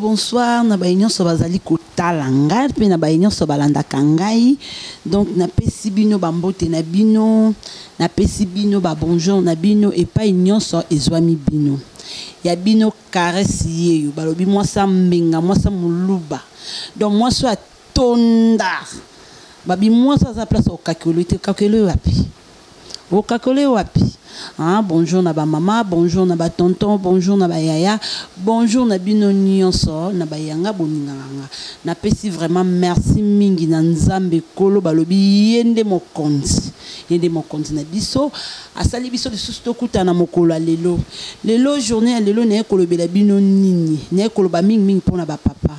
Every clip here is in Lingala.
Bonsoir na baye nyonso bazali kotala ngai mpe na baye nyonso balandaka ngai. Donc napesi bino bambote na bino, napesi bino ba bonjour na bino epai nyonso ezwami bino. Ya bino Caresse yeyo balobi mwasi mbenga, mwasi muluba. Donc mwasi atonda. Babi mwasi aza place okakelo te, kakelo wapi? Okakole wapi? Ah, bonjour na ba mama, bonjour na ba tonton, bonjour na ba yaya, bonjour na bino nyonso na ba yanga bolingaka nga. Napesi vraiment merci mingi na Nzambe kolo balobi ye nde mokonzi. Ye nde mokonzi na biso. Asali biso lisusu tokutana mokolo ya lelo. Lelo journée ya lelo naye kolobela bino nini? Naye koloba mingi mingi mpona ba papa.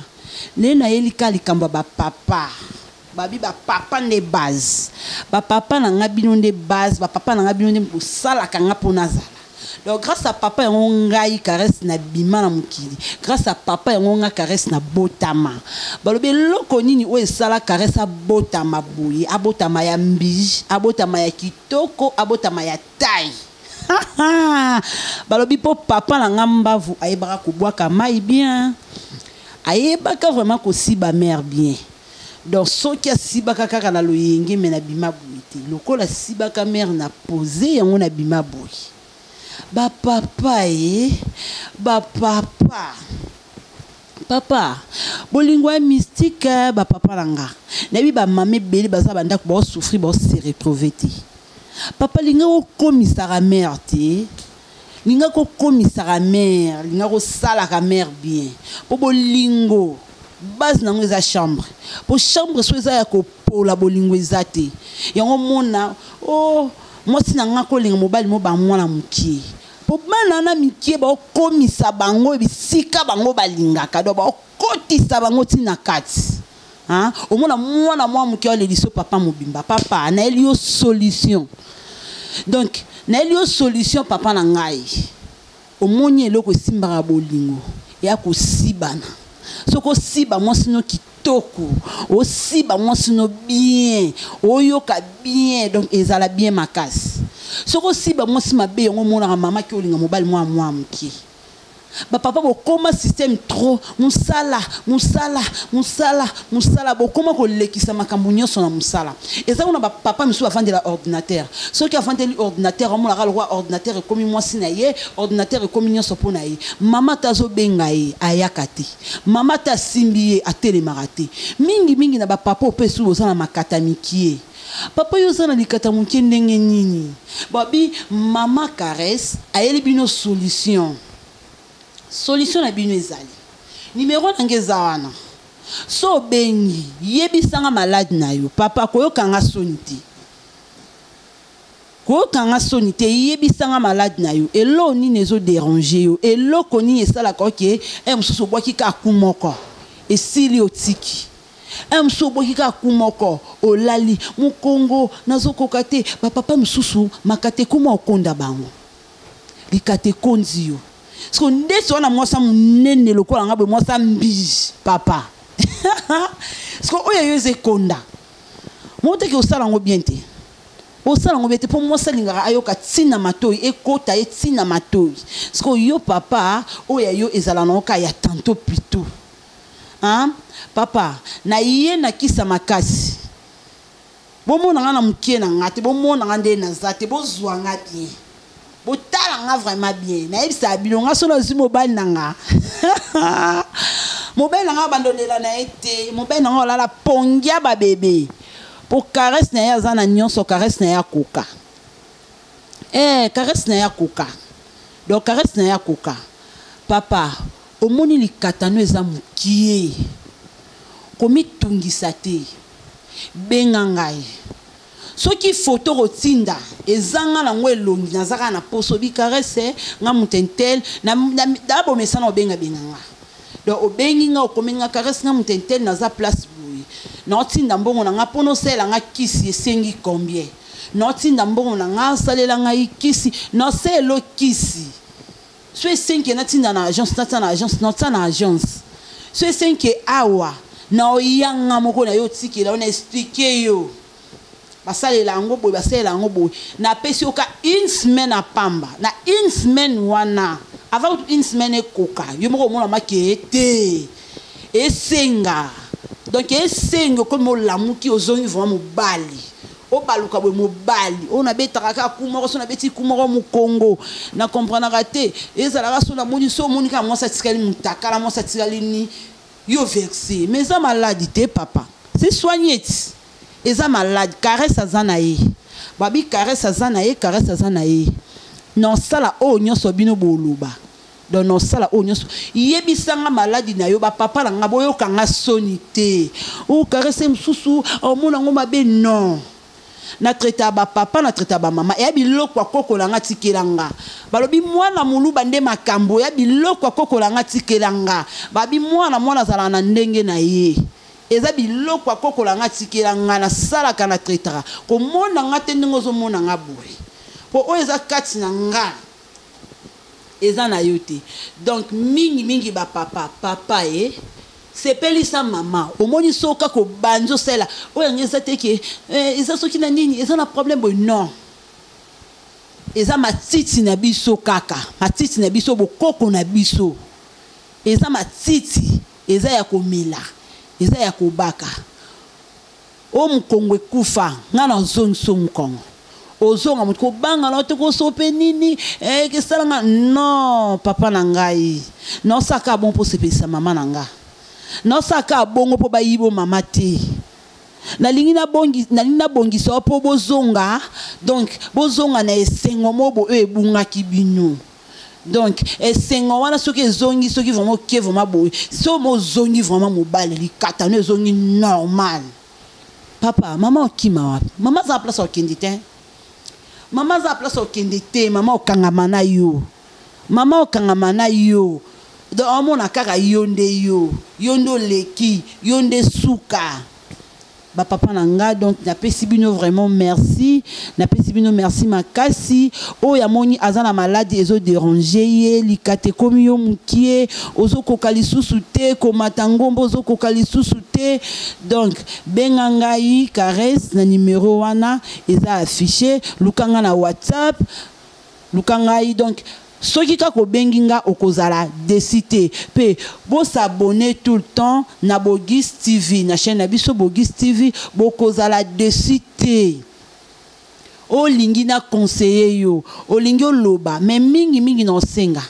Lelo nayeli ka likambo ya ba papa. Babi ba papa nde base. Ba papa na nga bino nde base, ba papa na nga bino nde bosalaka nga mpo nazala. Donc grâce à papa yango ngai Caresse na bima na mokili. Grâce à papa yango nga Caresse na botama. Balobi eloko nini oyo esala Caresse abotama boye, abotama ya mbiji, abotama ya kitoko, abotama ya taille. Balobi mpo papa na nga mbavu ayebaka kobwaka mai bien. Ayebaka vraiment kosiba mère bien. Donc soki asibaka kaka na loyenge me na bima boye te. Lokola asibaka mère na pose yango na bima boye. Ba papa e ba papa. Papa, bolingo ya mystique ba papa na nga. Nayebi ba mama ebele baza ba ndako bao souffrir bao se retrouver te. Papa linga okomisaka mère te. Linga kokomisaka mère, linga kosalaka mère bien. Po bolingo base nango eza chambre. Po chambre so eza ya kopola bolingo eza te. Yango mona oh mwasi na nga kolinga mobali mo ba mwana mokie. Po bana na mikie baokomisa bango bisika bango balingaka, donc baokotisa bango ntina kati. Hein? Omona mwana mwa moke aleliso papa mobimba. Papa, nayeli yo solution. Donc, nayeli yo solution papa na ngai. Omoni eloko esimbaka bolingo ya kosibana. Soki osiba mwasi no kitoko, osiba mwasi no bien, oyoka bien, donc ezala bien makasi. Soki osiba mwasi mabe yango omonaka mama ki olinga mobali mwa mwa moke. Ba papa bokoma système trop musala musala musala musala bokoma kolekisa makambo nyonso na musala. Eza kuna ba papa misusu bafandela ordinateur. Soki afandeli ordinateur amonaka lokola ordinateur ekomi mwasi na ye, ordinateur ekomi nyonso mpo na ye. Mama ata azobenga ye ayaka te. Mama ata asimbi ye atelemaka te. Mingi mingi na ba papa oyo mpe esusu boza na makata mikie. Papa yo oza na likata mokie ndenge nini? Babi mama Caresse ayeli bino solution. Solution na bino ezali. Numero na nga eza wana. So obengi, yebisa nga malade na yo. Papa koyoka nga soni te. Koyoka nga soni te, yebisa nga malade na yo. Eloko nini ezo déranger yo? Eloko nini esalaka oke, eh mosusu obwaki kaka coup moko. Esili otiki. Un mosusu oboki kaka coup moko olali mokongo nazokoka te. Ba papa mosusu makata ekoma okonda bango, likata ekondi yo siko ndeti wana mwasi monene lokola nga boye, mwasi mbiji papa siko oyo yo eza ekonda moko teke osala yango bien te, osala yango bien te mpo mwasi alingaka ayoka ntina matoi ekota ye ntina matoi. Siko yo papa oyo ya yo ezala nango kaka ya tantôt plutôt. Hein? Papa, na ye na kisa makasi. Bomona nga na mokie na nga te, bomona nga nde naza te, bozwa nga bien. Botala nga vraiment bien. Nayebisaka bino nga soki nazwi mobali na nga. Mobali na nga bandolela na ye te. Mobali na nga olala pongia ba bebe. Po caresse na ye aza na nyonso, caresse na ye akoka. Eh, caresse na ye akoka. Donc caresse na ye akoka. Papa, omoni likatano eza mokie. Komitungisa te. Benga ngai. Soki photo kotinda ezanga nango elongi naza kaka na poso bi caresse nga moto intel na na bomesana obenga benga nga. Donc obengi nga okomi nga caresse nga moto intel naza place boye. Na otinda mbongo na nga mpo nosalela nga kisi esengi combien? Na otinda mbongo na nga salela ngai kisi, na osalelo kisi. So esengi natinda na agence, natia na agence, natia na agence. So esengi awa na oyanga moko na yo otikela yo na expliquer yo. Basalela yango boye, basalela yango boye. Napesi yo ka une semaine à pamba. Na une semaine wana Avant une semaine ekoka, yo moko omona make te esenga. Donc esenga okomi olamuki, ozongi vraiment mobali, obaluka boye mobali oyo nabetaka kaka ku moko. So nabeti ku moko mokongo, na comprenaka te. Ezalaka so namoni, so omoni kaka mwasi atikali motakala, mwasi atikali ni yo verse. Mais eza maladi te, papa, c'est soigné ti. Eza malade. Caresse aza na ye, babi caresse aza na ye, caresse aza na ye. Na osala oyo nyonso bino boloba. Donc na osala oyo nyonso, yebisanga maladi na yo. Bapapa na nga, boyokanga soni te. O caresse mosusu omona yango mabe. Non, na traite ya bapapa, na traite ya bamama, eya biloko akokola nga, tikela nga. Balobi mwana moluba nde makambo ya biloko akokola nga, tikela nga. Babi mwana, mwana azalaka na ndenge na ye. Eza biloko akokola nga, tikela nga. Nasalaka, na traitaka. Komona nga te ndenge ozomona nga boye, mpo oyo eza kati na nga eza na yo te. Donc mingimingi bapapa, papa e sepelisa mama. Omoni, so kaka obandi osala oyo yango eza te ke eza soki na nini, eza na problème boye. Non, eza matiti na biso, kaka matiti na biso, bokoko na biso. Eza matiti, eza ya komela, eza ya kobaka. O mokongo ekufa, ngai nazongisa mokongo, ozonga moto kobanga na te, kosope nini esalanga. Non, papa na ngai, naosaka bongo mpo osepelisa mama na nga. Naosaka bongo mpo bayiba mama te. Nalingi nabongisa mpo bozonga. Donc bozonga na esengo moko oyo ebungaki bino. Donc esengo wana soki ezongi, soki vraiment oke vraiment boye, so mozongi vraiment mobali, likatano ezongi normal. Papa, mama okima wapi? Mama aza place okende te, mama aza place okende te. Mama okangama na yo, mama okangama na yo. Donc omona kaka yo nde yo, yo nde oleki, yo nde suka. Bapapa na nga, donc napesi bino vraiment merci, napesi bino merci makasi. Oyo amoni aza na maladi ezoderange ye, likata ekomi yo mokie, ozokoka lisusu te komata ngomba, ozokoka lisusu te, donc benga ngai Caresse na numero wana eza affiché. Luka nga na WhatsApp, luka ngai. Donc soki kaka obengi nga, okozala déçu te. Mpe bosabonner tout le temps na Bogis TV, na chaîne na biso Bogis TV, bokozala déçu te. Olingi na conseiller yo, olingi oloba, mais mingimingi na osenga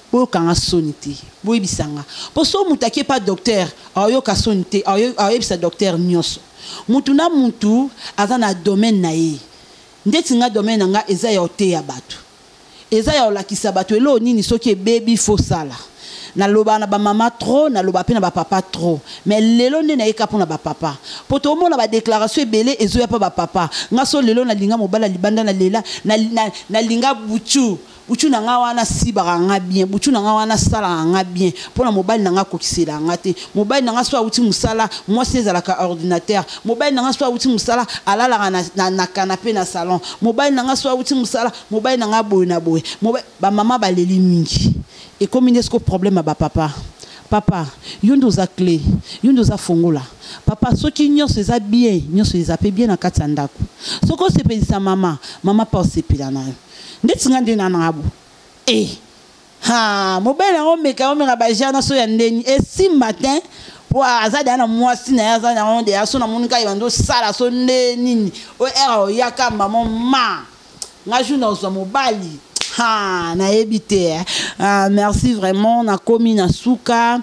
boyokanga soni te, boyebisanga. Mpo so moto akie pa docteur, aoyoka soni te, aoyebisa docteur nyonso. Mutu na mutu aza na domaine na ye. Ndeti nga, domaine na nga eza ya oteya bato, eza ya kolakisa bato eloko nini soki ebebi fosala. Naloba na bamama trop, naloba mpe na bapapa trop, mais lelo nde nayeka mpo na bapapa, mpo tomona badéclaration ebele ezoya mpa bapapa. Nga so lelo nalinga mobala libanda, nalela, nalinga butu butu na nga wana sibaka nga bien, butu na nga wana asalaka nga bien. Mpo na mobali na nga akokisela nga te. Mobali na nga so awuti mosala, mwasi ezalaka ordinateur. Mobali na nga so awuti mosala, alalaka na canapé na salon. Mobali na nga so awuti mosala, mobali na nga boye na boye. Bamama baleli mingi, ekomi nde siko problème ya bapapa. Papa, yo nde oza clé, yo nde oza fongola. Papa, soki nyonso eza bien, nyonso eza mpe bien na kati ya ndako. Soki osepelisa mama, mama mpe osepela na yo. Ndeti nga nde na bo e ha mobali yango, omeka, omeka bajana so ya ndeni esimba te, mpo aza deya na mwasi na ye, aza yango deya. So namoni kaka ebandi osala so nde nini oyo ere oyaka mama ma nga jour nazwa mobali, ha nayebi te. Ah, merci vraiment. Nakomi na suka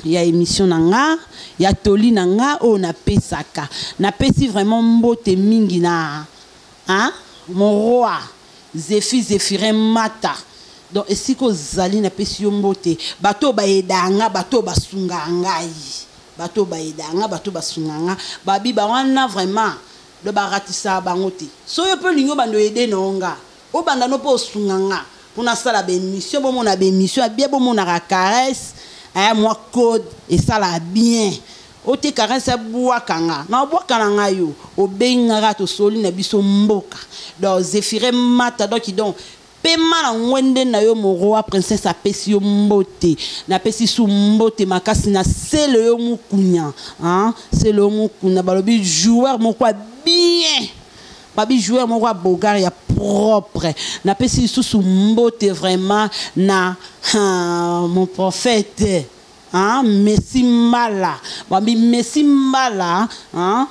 ya émission na nga, ya toli na nga oyo napesaka. Napesi vraiment mbote mingi na, hein? Mon roi Zephi, Zéphirin Mata. Donc esika ozali, napesi yo mbote. Bato oyo bayeda nga, bato oyo basunga ngai, bato oyo bayeda nga, bato oyo basunga nga, babi wana vraiment do baratisaka bango te. So yo mpe olingi obanda oyede na yo nga, obanda no mpe osunga nga mpona asala baémission, bomona baémission ya bien, bomonaka Caresse aya mwa code esalaka bien. Ote Caresse abwaka nga, na obwaka na ngai yo, obengaka, tosoli na biso mboka. Donc Zéphirin Mata, donc pema na ngwende na yo. Moroa princesse apesi yo mbote, napesi su mbote makasi na sele yo mokunya, hein? Sele yo mokunya, balobi joueur moko ya bien, babi joueur moko ya bogare ya Propre. Napesi lisusu mbote vraiment na ha, mon prophète hein, Messi Mbala. Bambi Messi Mbala hein,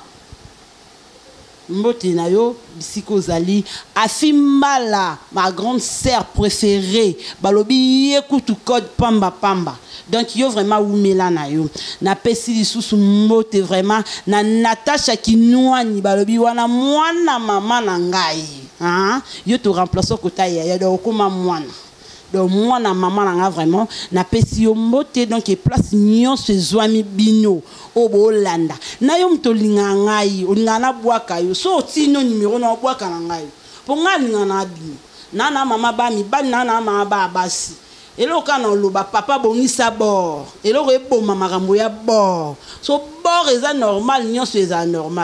mbote na yo bisika ozali. Afi Mbala, ma grande sœur préférée, balobi ye kutu code pamba pamba. Donc yo vraiment wumela na yo. Napesi lisusu mbote vraiment na Natacha Kinwani, balobi wana mwana mama na ngai. Hein? Yo to remplace kota yaya, donc okoma mwana. Donc mwana mama na nga vraiment napesi yo mbote. Donc place nyonso ezwami bino oyo boolanda na yo, moto olingaka ngai, olingaka nabwaka yo, so otino nimero na obwaka na ngai, mpo ngai alingaka na bino na na mama ba mibali na na mama ba basi. Eloko kaka na oloba, papa, bongisa bord, eloko eboma makambo ya bord. So bord eza normal, nyonso eza normal.